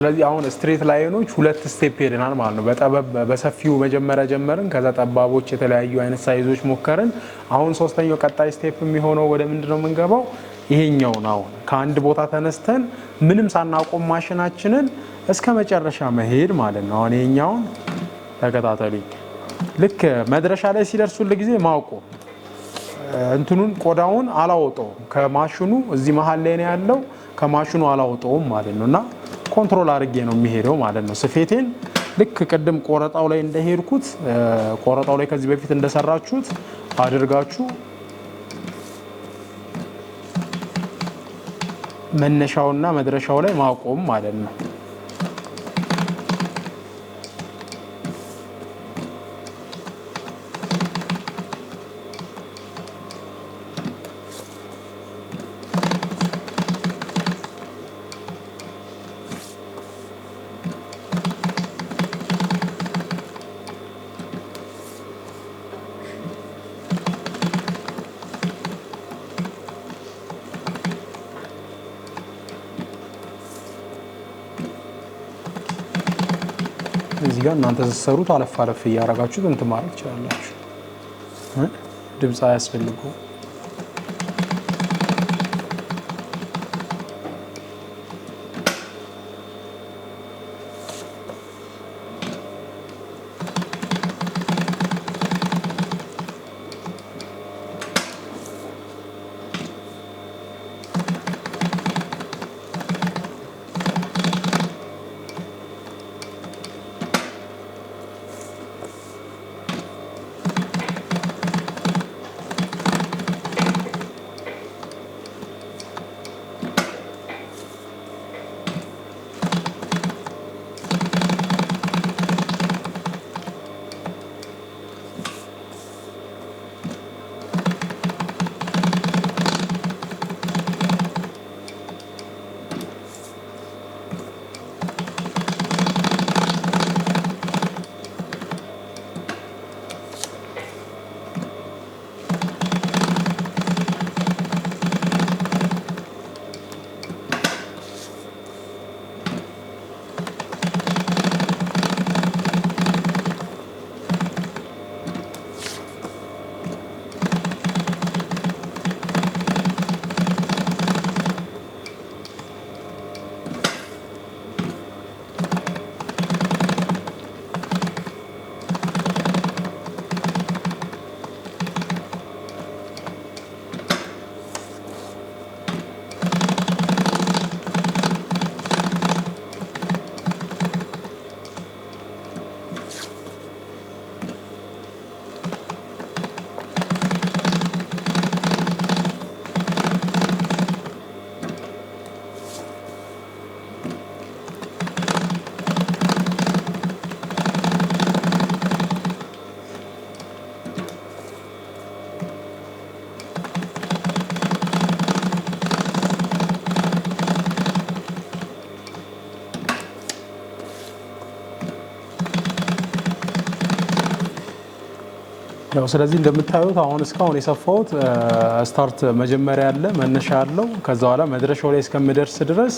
ስለዚህ አሁን straight line ኦች ሁለት step ሄደናል ማለት ነው። በጠበብ በሰፊው መጀመሪያ ጀመርን፣ ከዛ ጠባቦች የተለያዩ አይነት size ኦች ሞከርን። አሁን ሶስተኛው ቀጣይ step የሚሆነው ወደ ምንድን ነው የምንገባው? ይሄኛውን አሁን ከአንድ ቦታ ተነስተን ምንም ሳናቆም ማሽናችንን እስከ መጨረሻ መሄድ ማለት ነው። አሁን ይሄኛውን ተከታተሉኝ። ልክ መድረሻ ላይ ሲደርስ ሁል ጊዜ ማቆም፣ እንትኑን ቆዳውን አላወጣውም ከማሽኑ፣ እዚህ መሀል ላይ ነው ያለው። ከማሽኑ አላወጣውም ማለት ነው እና control አድርጌ ነው የሚሄደው ማለት ነው። ስፌቴን ልክ ቅድም ቆረጣው ላይ እንደሄድኩት፣ ቆረጣው ላይ ከዚህ በፊት እንደሰራችሁት አድርጋችሁ መነሻውና መድረሻው ላይ ማቆም ማለት ነው። እዚህ ጋር እናንተ ስትሰሩት አለፍ አለፍ እያደረጋችሁት እንትን ማድረግ ትችላላችሁ። ድምፅ አያስፈልገውም። ያው ስለዚህ እንደምታዩት አሁን እስካሁን የሰፋሁት start መጀመሪያ ያለ መነሻ አለው። ከዛ በኋላ መድረሻው ላይ እስከምደርስ ድረስ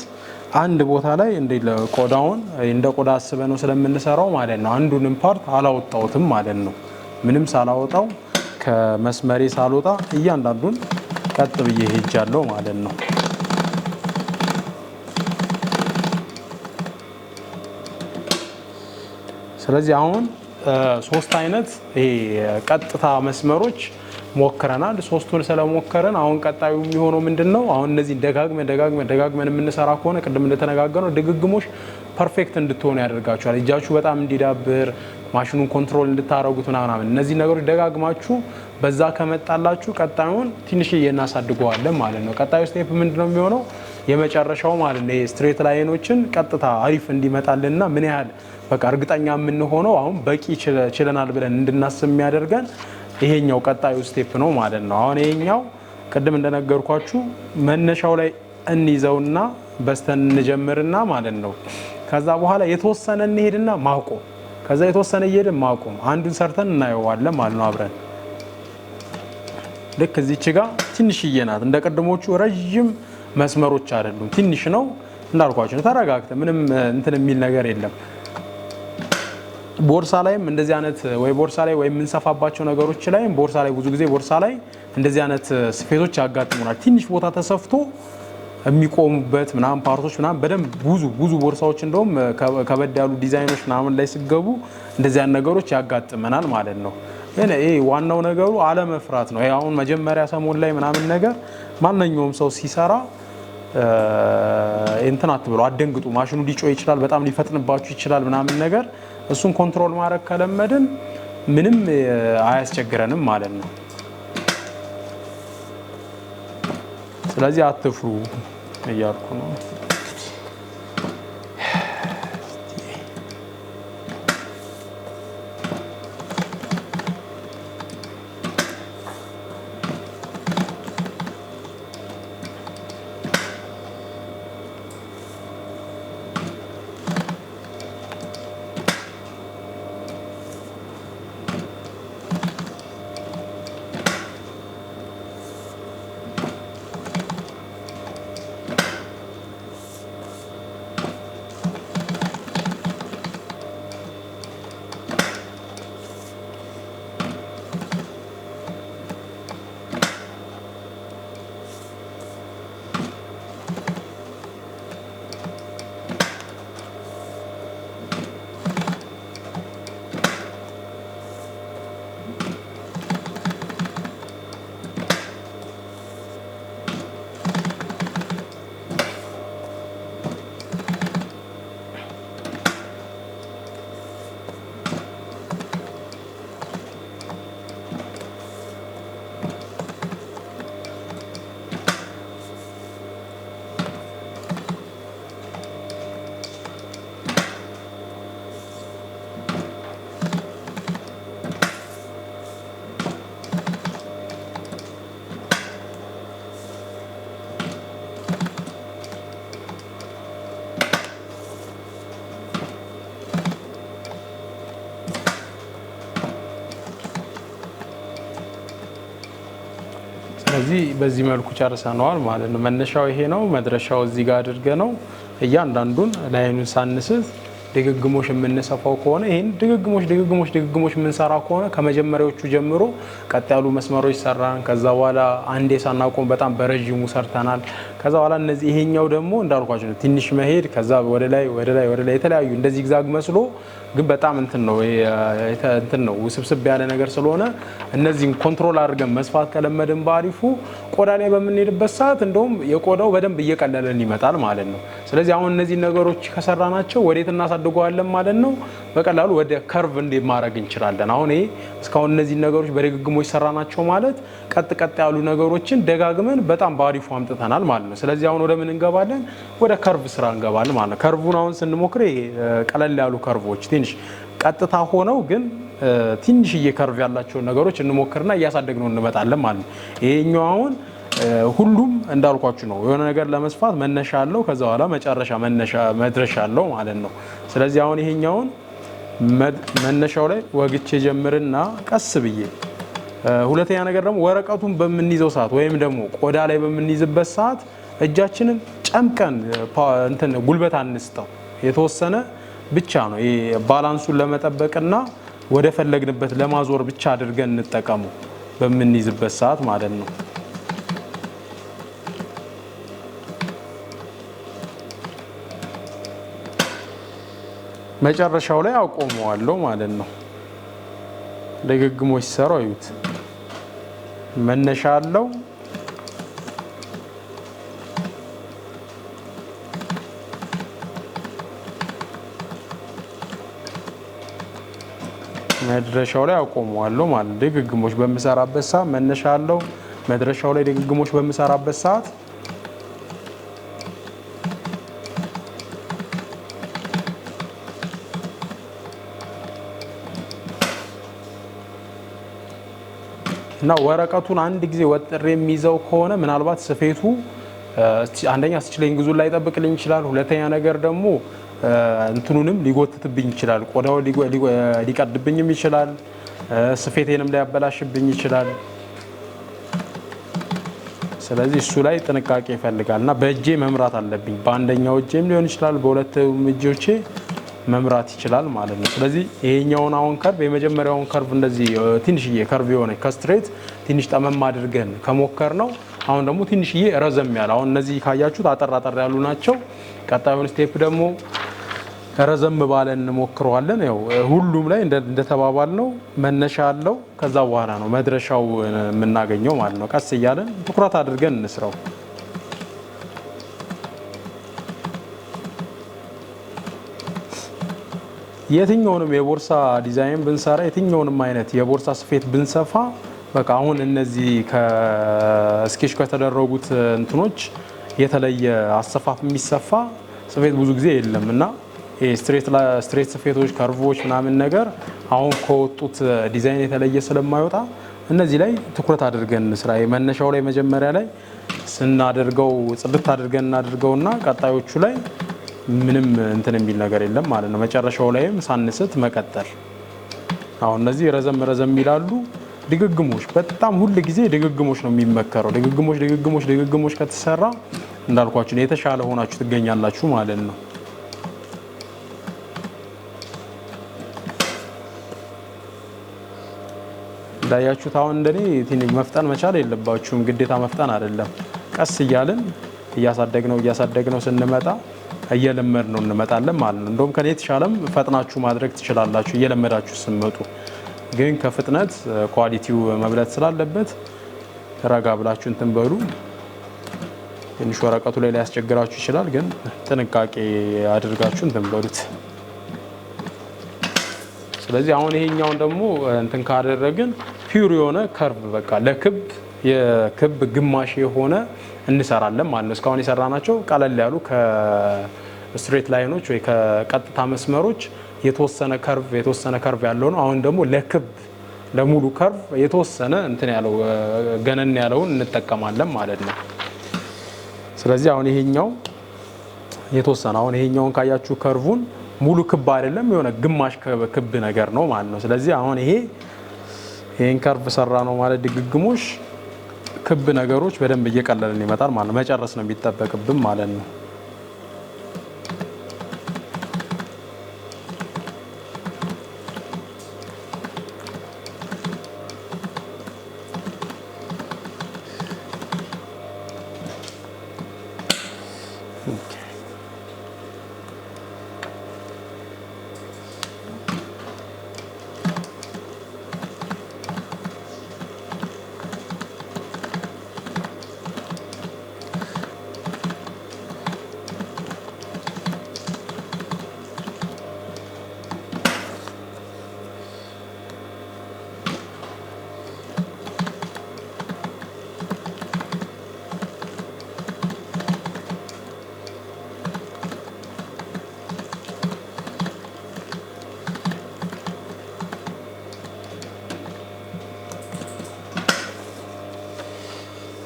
አንድ ቦታ ላይ እንደ ቆዳውን እንደ ቆዳ አስበ ነው ስለምንሰራው ማለት ነው። አንዱንም part አላወጣሁትም ማለት ነው። ምንም ሳላወጣው፣ ከመስመሬ ሳልወጣ እያንዳንዱን ቀጥ ብዬ ሄጃለሁ ማለት ነው። ስለዚህ አሁን ሶስት አይነት ይሄ ቀጥታ መስመሮች ሞክረናል። ሶስቱን ስለሞከረን አሁን ቀጣዩ የሚሆነው ምንድን ነው? አሁን እነዚህ ደጋግመን ደጋግመን ደጋግመን የምንሰራ ከሆነ ቅድም እንደተነጋገርነው ድግግሞሽ perfect እንድትሆኑ ያደርጋችኋል። እጃችሁ በጣም እንዲዳብር፣ ማሽኑን control እንድታረጉት ምናምን፣ እነዚህ ነገሮች ደጋግማችሁ በዛ ከመጣላችሁ ቀጣዩን ትንሽዬ እናሳድገዋለን ማለት ነው። ቀጣዩ step ምንድን ነው የሚሆነው? የመጨረሻው ማለት ነው። Straight line ኦችን ቀጥታ አሪፍ እንዲመጣልንና ምን ያህል በቃ እርግጠኛ የምንሆነው፣ አሁን በቂ ችለናል ብለን እንድናስብ የሚያደርገን ይሄኛው ቀጣዩ step ነው ማለት ነው። አሁን ይሄኛው ቅድም እንደነገርኳችሁ መነሻው ላይ እንይዘውና በስተን እንጀምርና ማለት ነው። ከዛ በኋላ የተወሰነ እንሄድና ማቆም፣ ከዛ የተወሰነ እየሄድን ማቆም፣ አንዱን ሰርተን እናየዋለን ማለት ነው አብረን። ልክ እዚች ጋ ትንሽዬ ናት። እንደ ቅድሞቹ ረዥም መስመሮች አይደሉም፣ ትንሽ ነው። እንዳልኳችሁ ነው። ተረጋግተን ምንም እንትን የሚል ነገር የለም። ቦርሳ ላይም እንደዚህ አይነት ወይ ቦርሳ ላይ ወይ የምንሰፋባቸው ነገሮች ላይም ቦርሳ ላይ ብዙ ጊዜ ቦርሳ ላይ እንደዚህ አይነት ስፌቶች ያጋጥሙናል። ትንሽ ቦታ ተሰፍቶ የሚቆሙበት ምናምን part ኦች ምናምን በደንብ ብዙ ብዙ ቦርሳዎች እንደውም ከበድ ያሉ ዲዛይኖች ምናምን ላይ ስገቡ እንደዚህ አይነት ነገሮች ያጋጥመናል ማለት ነው። ግን ይሄ ዋናው ነገሩ አለመፍራት ነው። አሁን መጀመሪያ ሰሞን ላይ ምናምን ነገር ማንኛውም ሰው ሲሰራ እንትን አትብሎ አትደንግጡ። ማሽኑ ሊጮህ ይችላል፣ በጣም ሊፈጥንባችሁ ይችላል ምናምን ነገር እሱን control ማድረግ ከለመድን ምንም አያስቸግረንም ማለት ነው። ስለዚህ አትፍሩ እያልኩ ነው። ስለዚህ በዚህ መልኩ ጨርሰነዋል ማለት ነው። መነሻው ይሄ ነው፣ መድረሻው እዚህ ጋር አድርገ ነው። እያንዳንዱን line ኡን ሳንስት ድግግሞሽ የምንሰፋው ከሆነ ይሄን ድግግሞሽ ድግግሞሽ ድግግሞሽ የምንሰራ ከሆነ ከመጀመሪያዎቹ ጀምሮ ቀጥ ያሉ መስመሮች ሰራን። ከዛ በኋላ አንዴ ሳናቆም በጣም በረዥሙ ሰርተናል። ከዛ በኋላ እነዚህ ይሄኛው ደግሞ እንዳልኳችሁ ነው፣ ትንሽ መሄድ ከዛ ወደ ላይ ወደ ላይ ወደ ላይ የተለያዩ እንደዚህ zigzag መስሎ ግን በጣም እንትን ነው እንትን ነው ውስብስብ ያለ ነገር ስለሆነ እነዚህን control አድርገን መስፋት ከለመድን በአሪፉ ቆዳ ላይ በምንሄድበት ሰዓት እንደውም የቆዳው በደንብ እየቀለለን ይመጣል ማለት ነው። ስለዚህ አሁን እነዚህን ነገሮች ከሰራናቸው ወዴት እናሳድገዋለን ማለት ነው? በቀላሉ ወደ curve እንደ ማድረግ እንችላለን። አሁን ይሄ እስካሁን እነዚህን ነገሮች በድግግሞሽ ሰራናቸው ማለት ቀጥ ቀጥ ያሉ ነገሮችን ደጋግመን በጣም በአሪፉ አምጥተናል ማለት ነው። ስለዚህ አሁን ወደ ምን እንገባለን? ወደ curve ስራ እንገባለን ማለት ነው። Curve ኡን አሁን ስንሞክር ቀለል ያሉ curve ኦች ትንሽ ቀጥታ ሆነው ግን ትንሽዬ curve ያላቸውን ነገሮች እንሞክርና እያሳደግነው እንመጣለን ማለት ነው። ይሄኛው አሁን ሁሉም እንዳልኳችሁ ነው። የሆነ ነገር ለመስፋት መነሻ አለው፣ ከዛ በኋላ መጨረሻ መነሻ መድረሻ አለው ማለት ነው። ስለዚህ አሁን ይሄኛውን መነሻው ላይ ወግቼ ጀምርና ቀስ ብዬ፣ ሁለተኛ ነገር ደግሞ ወረቀቱን በምንይዘው ሰዓት ወይም ደግሞ ቆዳ ላይ በምንይዝበት ሰዓት እጃችንን ጨምቀን እንትን ጉልበት አንስጠው፣ የተወሰነ ብቻ ነው። ይሄ balance ኡን ለመጠበቅና ወደ ፈለግንበት ለማዞር ብቻ አድርገን እንጠቀሙ በምንይዝበት ሰዓት ማለት ነው። መጨረሻው ላይ አቆመዋለሁ ማለት ነው። ድግግሞች ሲሰሩ አዩት። መነሻ አለው፣ መድረሻው ላይ አቆመዋለሁ ማለት ነው። ድግግሞች በምሰራበት ሰዓት መነሻ አለው፣ መድረሻው ላይ ድግግሞች በምሰራበት ሰዓት እና ወረቀቱን አንድ ጊዜ ወጥሬ የሚይዘው ከሆነ ምናልባት ስፌቱ አንደኛ stitch length ኡን ላይጠብቅልኝ ይችላል። ሁለተኛ ነገር ደግሞ እንትኑንም ሊጎትትብኝ ይችላል። ቆዳው ሊቀድብኝም ይችላል። ስፌቴንም ሊያበላሽብኝ ይችላል። ስለዚህ እሱ ላይ ጥንቃቄ ይፈልጋል እና በእጄ መምራት አለብኝ። በአንደኛው እጄም ሊሆን ይችላል፣ በሁለቱም እጆቼ መምራት ይችላል ማለት ነው። ስለዚህ ይሄኛውን አሁን curve፣ የመጀመሪያውን curve እንደዚህ ትንሽዬ curve የሆነ ከ straight ትንሽ ጠመም አድርገን ከሞከርነው፣ አሁን ደግሞ ትንሽዬ ረዘም ያለ፣ አሁን እነዚህ ካያችሁት አጠር አጠር ያሉ ናቸው። ቀጣዩን step ደግሞ ረዘም ባለ እንሞክረዋለን። ያው ሁሉም ላይ እንደተባባልነው መነሻ አለው። ከዛ በኋላ ነው መድረሻው የምናገኘው ማለት ነው። ቀስ እያለን ትኩረት አድርገን እንስራው። የትኛውንም የቦርሳ ዲዛይን ብንሰራ፣ የትኛውንም አይነት የቦርሳ ስፌት ብንሰፋ፣ በቃ አሁን እነዚህ ከ sketch ከተደረጉት እንትኖች የተለየ አሰፋፍ የሚሰፋ ስፌት ብዙ ጊዜ የለም እና straight ስፌቶች፣ curve ኦች ምናምን ነገር አሁን ከወጡት ዲዛይን የተለየ ስለማይወጣ እነዚህ ላይ ትኩረት አድርገን እንስራ። መነሻው ላይ መጀመሪያ ላይ ስናደርገው ጽድት አድርገን እናድርገውና ቀጣዮቹ ላይ ምንም እንትን የሚል ነገር የለም ማለት ነው። መጨረሻው ላይም ሳንስት መቀጠል። አሁን እነዚህ ረዘም ረዘም ይላሉ። ድግግሞሽ፣ በጣም ሁል ጊዜ ድግግሞሽ ነው የሚመከረው። ድግግሞሽ፣ ድግግሞሽ፣ ድግግሞሽ ከተሰራ እንዳልኳችሁ የተሻለ ሆናችሁ ትገኛላችሁ ማለት ነው። እንዳያችሁት አሁን እንደኔ ትንሽ መፍጠን መቻል የለባችሁም። ግዴታ መፍጠን አይደለም። ቀስ እያልን እያሳደግነው እያሳደግነው ስንመጣ እየለመድነው እንመጣለን ማለት ነው። እንደውም ከኔ የተሻለም ፈጥናችሁ ማድረግ ትችላላችሁ እየለመዳችሁ ስትመጡ። ግን ከፍጥነት quality ው መብለጥ ስላለበት ረጋ ብላችሁ እንትን በሉ። ትንሽ ወረቀቱ ላይ ሊያስቸግራችሁ ይችላል፣ ግን ጥንቃቄ አድርጋችሁ እንትን በሉት። ስለዚህ አሁን ይሄኛውን ደግሞ እንትን ካደረግን pure የሆነ curve፣ በቃ ለክብ የክብ ግማሽ የሆነ እንሰራለን ማለት ነው። እስካሁን የሰራናቸው ቀለል ያሉ ከ straight line ኦች ወይ ከቀጥታ መስመሮች የተወሰነ curve ያለው ነው። አሁን ደግሞ ለክብ ለሙሉ curve የተወሰነ እንትን ያለው ገነን ያለውን እንጠቀማለን ማለት ነው። ስለዚህ አሁን ይሄኛው የተወሰነ፣ አሁን ይሄኛውን ካያችሁ curve ኡን ሙሉ ክብ አይደለም፣ የሆነ ግማሽ ክብ ነገር ነው ማለት ነው። ስለዚህ አሁን ይሄን curve ሰራነው ማለት ድግግሞሽ ክብ ነገሮች በደንብ እየቀለልን ይመጣል ማለት ነው። መጨረስ ነው የሚጠበቅብን ማለት ነው።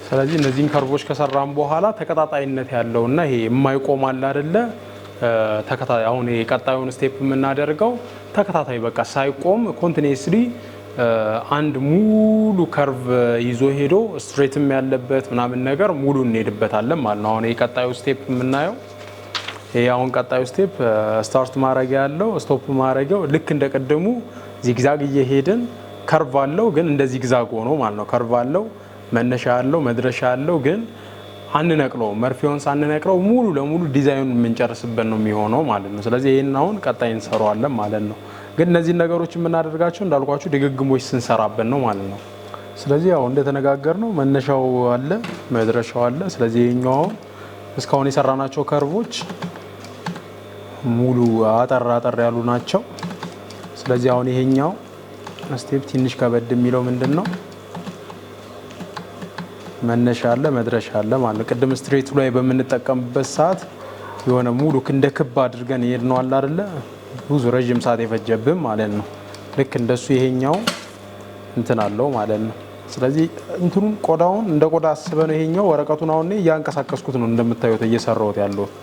ስለዚህ እነዚህን curve ኦች ከሰራን በኋላ ተቀጣጣይነት ያለውና ይሄ የማይቆም አለ አይደለ? ተከታታይ፣ አሁን ይሄ ቀጣዩን step የምናደርገው ተከታታይ በቃ ሳይቆም continuously አንድ ሙሉ curve ይዞ ሄዶ straight ም ያለበት ምናምን ነገር ሙሉ እንሄድበታለን ማለት ነው። አሁን ይሄ ቀጣዩ step የምናየው፣ ይሄ አሁን ቀጣዩ step start ማድረጊያ ያለው፣ stop ማድረጊያው ልክ እንደ ቅድሙ zigzag እየሄድን curve አለው፣ ግን እንደ zigzag ሆኖ ማለት ነው። Curve አለው፣ መነሻ አለው፣ መድረሻ አለው፣ ግን አንነቅለውም። መርፌውን ሳንነቅለው ሙሉ ለሙሉ ዲዛይኑን የምንጨርስበት ነው የሚሆነው ማለት ነው። ስለዚህ ይህን አሁን ቀጣይ እንሰራዋለን ማለት ነው። ግን እነዚህን ነገሮች የምናደርጋቸው እንዳልኳችሁ ድግግሞሽ ስንሰራበት ነው ማለት ነው። ስለዚህ ያው እንደተነጋገርነው መነሻው አለ፣ መድረሻው አለ። ስለዚህ ይሄኛው እስካሁን የሰራናቸው curve ኦች ሙሉ አጠር አጠር ያሉ ናቸው። ስለዚህ አሁን ይሄኛው step ትንሽ ከበድ የሚለው ምንድን ነው? መነሻ አለ፣ መድረሻ አለ ማለት ነው። ቅድም straight ኡ ላይ በምንጠቀምበት ሰዓት የሆነ ሙሉ እንደ ክብ አድርገን የሄድነው አለ አይደለ? ብዙ ረዥም ሰዓት የፈጀብን ማለት ነው። ልክ እንደሱ ይሄኛው እንትን አለው ማለት ነው። ስለዚህ እንትኑን ቆዳውን እንደ ቆዳ አስበን ይሄኛው ወረቀቱን አሁን እኔ እያንቀሳቀስኩት ነው እንደምታዩት እየሰራሁት ያለሁት።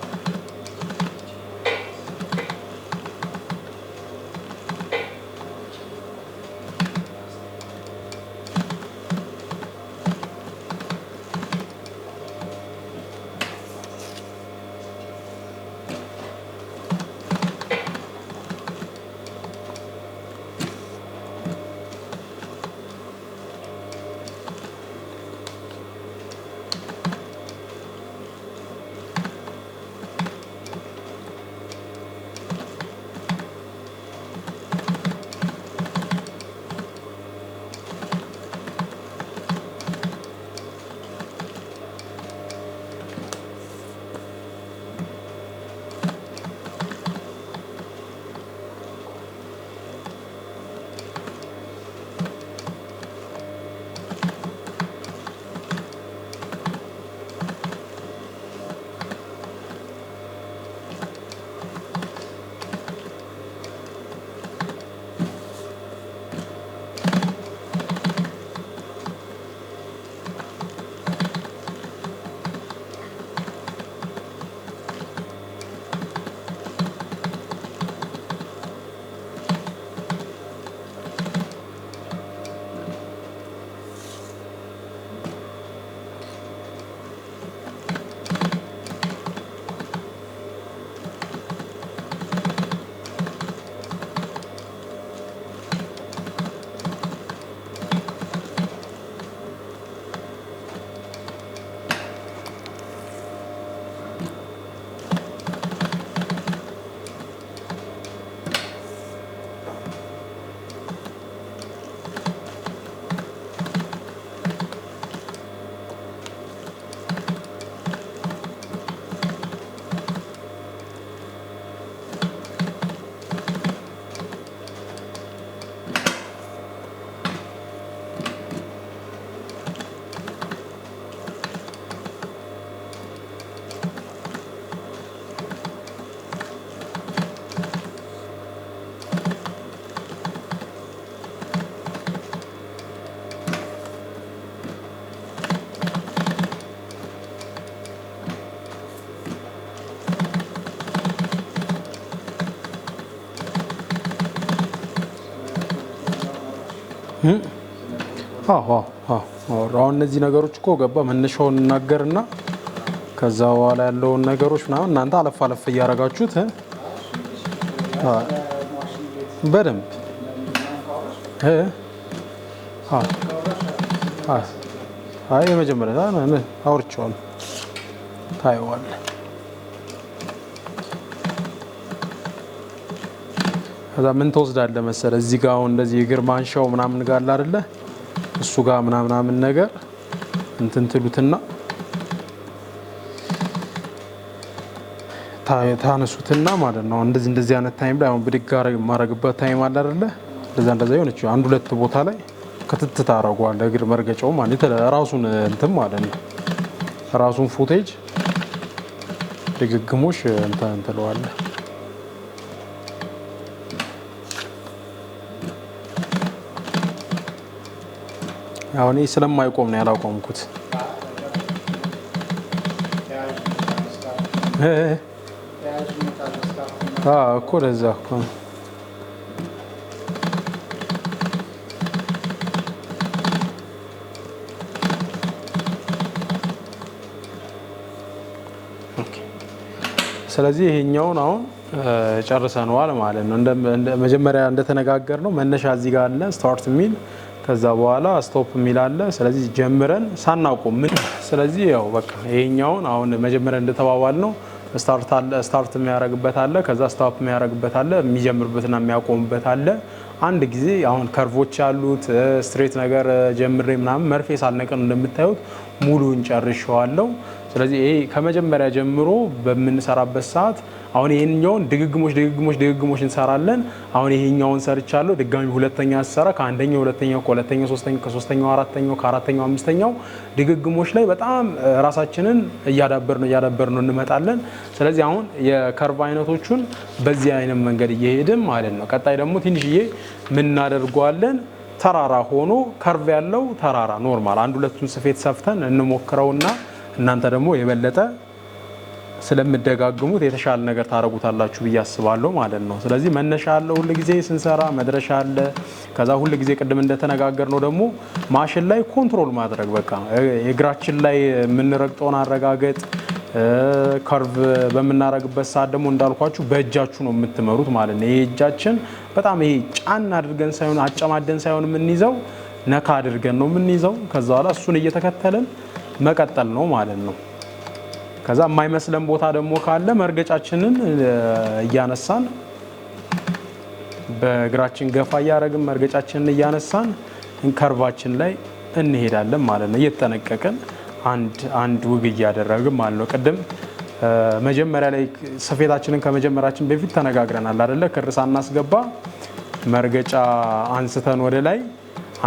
አዎ አዎ አሁን እነዚህ ነገሮች እኮ ገባ መነሻውን እናገርና ከዛ በኋላ ያለውን ነገሮች ምናምን እናንተ አለፍ አለፍ እያደረጋችሁት በደንብ አይ የመጀመሪያ አውርቼዋለሁ፣ ታየዋለህ። ከዛ ምን ትወስዳለህ መሰለህ እዚህ ጋር አሁን እንደዚህ እግር ማንሻው ምናምን ጋር አለ አይደለ? እሱ ጋር ምናምን ነገር እንትን ትሉትና ታነሱትና ማለት ነው። እንደዚህ እንደዚህ አይነት time ላይ አሁን ብድግ የማረግበት time አለ አይደለ? እንደዛ እንደዛ የሆነች አንድ ሁለት ቦታ ላይ ክትት ታደርገዋለህ። እግር መርገጫው ማለት ራሱን እንትን ማለት ነው። ራሱን footage ድግግሞሽ እንትን ትለዋለህ። አሁን ይህ ስለማይቆም ነው ያላቆምኩት። እኮ ለዛ እኮ ነው። ስለዚህ ይሄኛውን አሁን ጨርሰነዋል ማለት ነው። መጀመሪያ እንደተነጋገርነው መነሻ እዚህ ጋር አለ start የሚል፣ ከዛ በኋላ stop የሚል አለ። ስለዚህ ጀምረን ሳናቆም ምን ስለዚህ ያው በቃ ይሄኛውን አሁን መጀመሪያ እንደተባባልነው start አለ፣ start የሚያደርግበት አለ፣ ከዛ stop የሚያደርግበት አለ፣ የሚጀምርበትና የሚያቆምበት አለ። አንድ ጊዜ አሁን curve ኦች ያሉት straight ነገር ጀምሬ ምናምን መርፌ ሳልነቅል እንደምታዩት ሙሉን ጨርሼዋለሁ። ስለዚህ ይሄ ከመጀመሪያ ጀምሮ በምንሰራበት ሰዓት አሁን ይሄኛውን ድግግሞሽ ድግግሞሽ ድግግሞሽ እንሰራለን። አሁን ይሄኛውን ሰርቻለሁ። ድጋሚ ሁለተኛ ስሰራ ከአንደኛው ሁለተኛው፣ ከሁለተኛው ሶስተኛው፣ ከሶስተኛው አራተኛው፣ ከአራተኛው አምስተኛው ድግግሞሽ ላይ በጣም ራሳችንን እያዳበርነው እያዳበርነው እንመጣለን። ስለዚህ አሁን የ curve አይነቶቹን በዚህ አይነት መንገድ እየሄድን ማለት ነው። ቀጣይ ደግሞ ትንሽዬ ምን እናደርገዋለን? ተራራ ሆኖ curve ያለው ተራራ normal አንድ ሁለቱን ስፌት ሰፍተን እንሞክረውና እናንተ ደግሞ የበለጠ ስለምደጋግሙት የተሻለ ነገር ታረጉታላችሁ ብዬ አስባለሁ ማለት ነው። ስለዚህ መነሻ አለ፣ ሁል ጊዜ ስንሰራ መድረሻ አለ። ከዛ ሁል ጊዜ ቅድም እንደተነጋገርነው ደግሞ ማሽን ላይ control ማድረግ በቃ የእግራችን ላይ የምንረግጠውን አረጋገጥ። Curve በምናረግበት ሰዓት ደግሞ እንዳልኳችሁ በእጃችሁ ነው የምትመሩት ማለት ነው። ይሄ እጃችን በጣም ይሄ ጫን አድርገን ሳይሆን አጨማደን ሳይሆን የምንይዘው ነካ አድርገን ነው የምንይዘው። ከዛ በኋላ እሱን እየተከተልን መቀጠል ነው ማለት ነው። ከዛ የማይመስለን ቦታ ደግሞ ካለ መርገጫችንን እያነሳን በእግራችን ገፋ እያደረግን መርገጫችንን እያነሳን curve ኣችን ላይ እንሄዳለን ማለት ነው። እየተጠነቀቅን አንድ አንድ ውግ እያደረግን ማለት ነው። ቅድም መጀመሪያ ላይ ስፌታችንን ከመጀመራችን በፊት ተነጋግረናል አይደለ? ክር ሳናስገባ መርገጫ አንስተን ወደ ላይ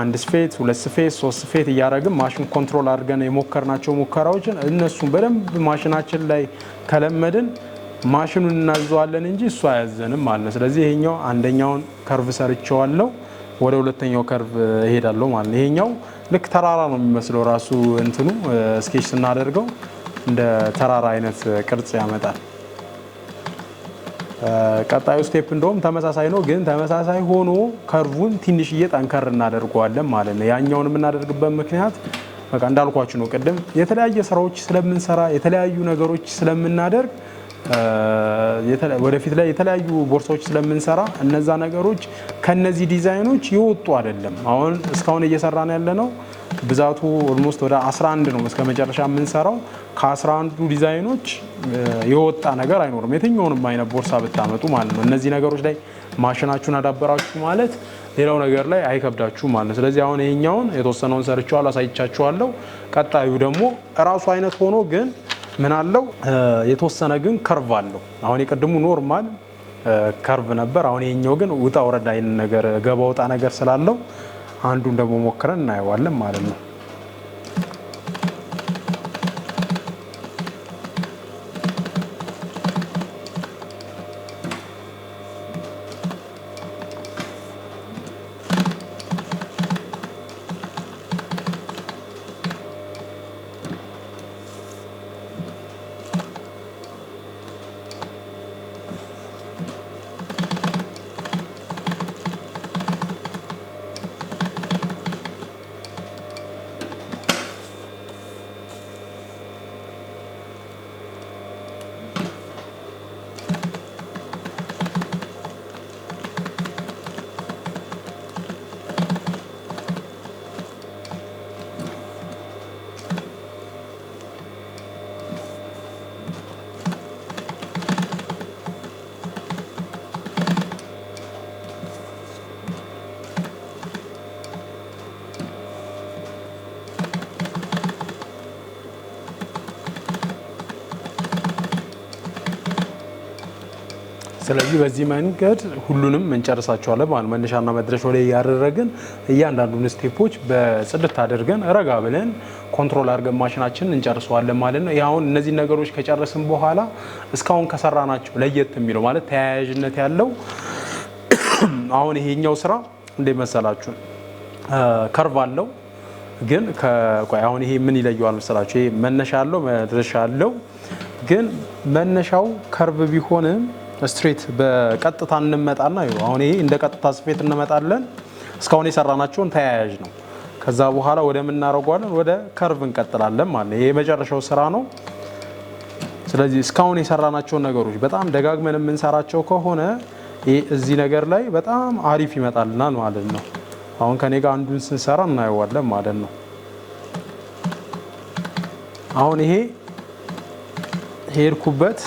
አንድ ስፌት፣ ሁለት ስፌት፣ ሶስት ስፌት እያደረግን ማሽን control አድርገን የሞከርናቸው ሙከራዎችን እነሱን በደንብ ማሽናችን ላይ ከለመድን ማሽኑን እናዘዋለን እንጂ እሱ አያዘንም ማለት ነው። ስለዚህ ይሄኛው አንደኛውን curve ሰርቼዋለሁ፣ ወደ ሁለተኛው curve እሄዳለሁ ማለት ነው። ይሄኛው ልክ ተራራ ነው የሚመስለው ራሱ እንትኑ sketch ስናደርገው እንደ ተራራ አይነት ቅርጽ ያመጣል። ቀጣዩ step እንደውም ተመሳሳይ ነው፣ ግን ተመሳሳይ ሆኖ curve ኡን ትንሽዬ ጠንከር እናደርገዋለን ማለት ነው። ያኛውን የምናደርግበት ምክንያት በቃ እንዳልኳችሁ ነው። ቅድም የተለያየ ስራዎች ስለምንሰራ የተለያዩ ነገሮች ስለምናደርግ ወደፊት ላይ የተለያዩ ቦርሳዎች ስለምንሰራ እነዛ ነገሮች ከነዚህ ዲዛይኖች የወጡ አይደለም። አሁን እስካሁን እየሰራን ያለነው ብዛቱ almost ወደ 11 ነው እስከ መጨረሻ የምንሰራው። ከ11ዱ ዲዛይኖች የወጣ ነገር አይኖርም። የትኛውንም አይነት ቦርሳ ብታመጡ ማለት ነው። እነዚህ ነገሮች ላይ ማሽናችሁን አዳበራችሁ ማለት ሌላው ነገር ላይ አይከብዳችሁም ማለት ነው። ስለዚህ አሁን ይሄኛውን የተወሰነውን ሰርቼዋለሁ፣ አሳይቻችኋለሁ። ቀጣዩ ደግሞ እራሱ አይነት ሆኖ ግን ምን አለው የተወሰነ ግን curve አለው። አሁን የቅድሙ normal curve ነበር። አሁን ይሄኛው ግን ውጣ ወረድ አይነት ነገር ገባ ወጣ ነገር ስላለው አንዱን ደግሞ ሞክረን እናየዋለን ማለት ነው። ስለዚህ በዚህ መንገድ ሁሉንም እንጨርሳቸዋለን ማለት መነሻና መድረሻው ላይ ያደረግን እያንዳንዱን step ኦች በጽድት አድርገን ረጋ ብለን control አድርገን ማሽናችንን እንጨርሰዋለን ማለት ነው። አሁን እነዚህ ነገሮች ከጨረስን በኋላ እስካሁን ከሰራናቸው ለየት የሚለው ማለት ተያያዥነት ያለው አሁን ይሄኛው ስራ እንዴት መሰላችሁ? Curve አለው ግን አሁን ይሄ ምን ይለየዋል መሰላችሁ? ይሄ መነሻ አለው፣ መድረሻ አለው። ግን መነሻው curve ቢሆንም straight በቀጥታ እንመጣና ይኸው አሁን ይሄ እንደ ቀጥታ ስፌት እንመጣለን። እስካሁን የሰራናቸውን ተያያዥ ነው። ከዛ በኋላ ወደ ምን እናደርገዋለን? ወደ curve እንቀጥላለን ማለት ነው። ይሄ የመጨረሻው ስራ ነው። ስለዚህ እስካሁን የሰራናቸውን ነገሮች በጣም ደጋግመን የምንሰራቸው ከሆነ ይሄ እዚህ ነገር ላይ በጣም አሪፍ ይመጣልናል ማለት ነው። አሁን ከኔ ጋር አንዱን ስንሰራ እናየዋለን ማለት ነው። አሁን ይሄ ሄድኩበት፣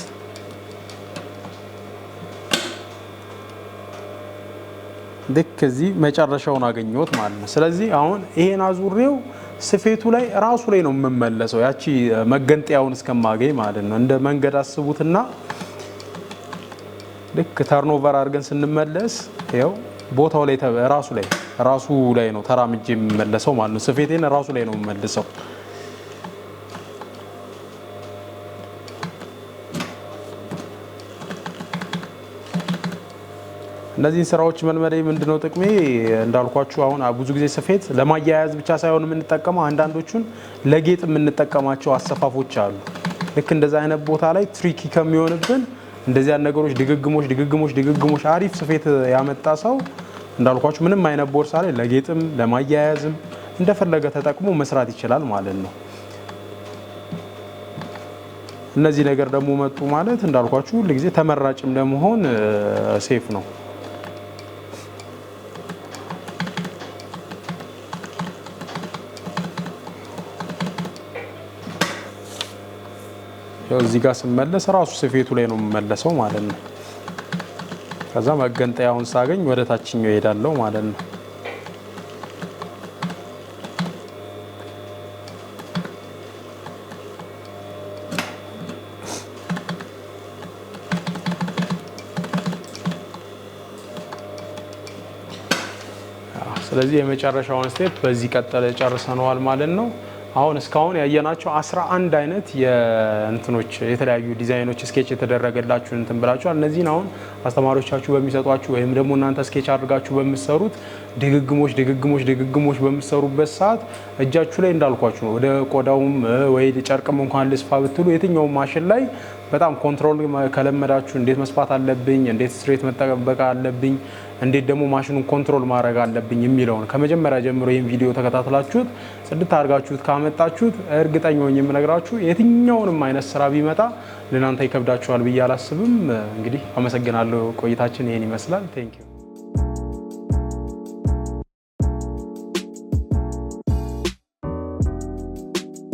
ልክ እዚህ መጨረሻውን አገኘሁት ማለት ነው። ስለዚህ አሁን ይሄን አዙሬው ስፌቱ ላይ ራሱ ላይ ነው የምመለሰው፣ ያቺ መገንጠያውን እስከማገኝ ማለት ነው። እንደ መንገድ አስቡትና ልክ turnover አድርገን ስንመለስ ይኸው ቦታው ላይ ራሱ ላይ ነው ተራምጄ የምመለሰው ማለት ነው። ስፌቴን ራሱ ላይ ነው የምመልሰው። እነዚህን ስራዎች መልመዴ ምንድነው ጥቅሜ? እንዳልኳችሁ አሁን ብዙ ጊዜ ስፌት ለማያያዝ ብቻ ሳይሆን የምንጠቀመው አንዳንዶቹን ለጌጥ የምንጠቀማቸው አሰፋፎች አሉ። ልክ እንደዛ አይነት ቦታ ላይ tricky ከሚሆንብን እንደዚህ አይነት ነገሮች ድግግሞሽ ድግግሞሽ ድግግሞሽ አሪፍ ስፌት ያመጣ ሰው እንዳልኳችሁ ምንም አይነት ቦርሳ ላይ ለጌጥም ለማያያዝም እንደፈለገ ተጠቅሞ መስራት ይችላል ማለት ነው። እነዚህ ነገር ደግሞ መጡ ማለት እንዳልኳችሁ ሁል ጊዜ ተመራጭም ለመሆን safe ነው። ያው እዚህ ጋር ስመለስ ራሱ ስፌቱ ላይ ነው የምመለሰው ማለት ነው። ከዛ መገንጠያውን ሳገኝ ወደ ታችኛው እሄዳለሁ ማለት ነው። ስለዚህ የመጨረሻውን step በዚህ ቀጠለ ጨርሰነዋል ማለት ነው። አሁን እስካሁን ያየናቸው 11 አይነት የእንትኖች የተለያዩ ዲዛይኖች sketch የተደረገላችሁ እንትን ብላችኋል። እነዚህን አሁን አስተማሪዎቻችሁ በሚሰጧችሁ ወይም ደግሞ እናንተ sketch አድርጋችሁ በምትሰሩት ድግግሞሽ ድግግሞሽ ድግግሞሽ በምትሰሩበት ሰዓት እጃችሁ ላይ እንዳልኳችሁ ነው። ወደ ቆዳውም ወይ ጨርቅም እንኳን ልስፋ ብትሉ የትኛውም ማሽን ላይ በጣም control ከለመዳችሁ እንዴት መስፋት አለብኝ፣ እንዴት straight መጠበቅ አለብኝ፣ እንዴት ደግሞ ማሽኑን control ማድረግ አለብኝ የሚለውን ከመጀመሪያ ጀምሮ ይህን ቪዲዮ ተከታትላችሁት ጽድት አድርጋችሁት ካመጣችሁት እርግጠኛ ሆኜ የምነግራችሁ የትኛውንም አይነት ስራ ቢመጣ ለእናንተ ይከብዳችኋል ብዬ አላስብም። እንግዲህ አመሰግናለሁ። ቆይታችን ይሄን ይመስላል። Thank you.